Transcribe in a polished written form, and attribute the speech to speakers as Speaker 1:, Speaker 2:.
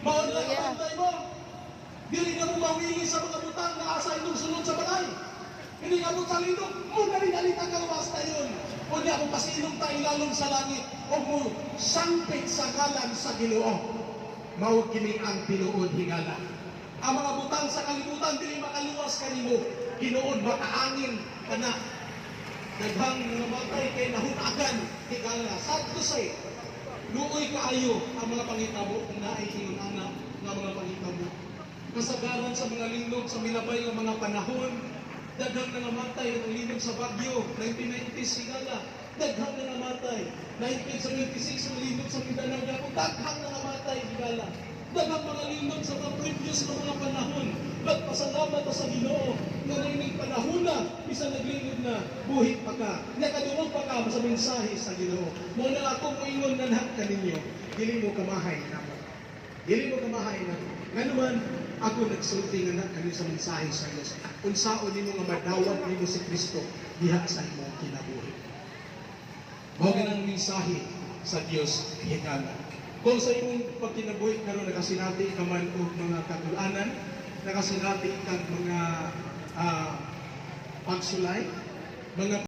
Speaker 1: Mao na
Speaker 2: Hallelujah.
Speaker 1: Kabantay mo. Dili na mo mawili sa mga butang na asa imong sulod sa balay. Hindi nga mo sa linog, mo dali-dali ta kalawas tayon. Unya kung pasilong ta ilalom sa langit, o mo sangpit sa ngalan sa Ginoo. Mao kini ang tinuod, higala. Ang mga butang sa kalibutan dili makaluwas kanimo. Hinuon makaangin kana. Daghang namatay kay nahunagan, higala. Sad to say, luoy kaayo ang mga pangitabo kung naay ingon ana nga mga pangitabo. Kasagaran sa mga linog sa milabay nga mga panahon, daghang nangamatay ng linog sa Baguio, 1990s, higala. Daghang nangamatay. 1976 ang linog sa Mindanao gyapon, daghang nangamatay, higala. Daghang mga linog sa mga previous nga mga panahon. Magpasalamat ta sa Ginoo nga niining panahon na bisan naglinog na, buhi pa ka. Nakadungog pa ka sa mensahe sa Ginoo. Mao na ako moingon nganha kaninyo, dili mo kamahay namo. Dili mo kamahay namo. Nganuman ako nagsulti nga kanyo sa mensahe sa Dios. Unsaon nimo nga madawat nimo si Kristo diha sa imong kinabuhi. Mao ang mensahe sa Dios, higala. Kung sa imong pagkinabuhi karon nakasinati ka man og mga katulanan, nakasinati kag mga pagsulay, mga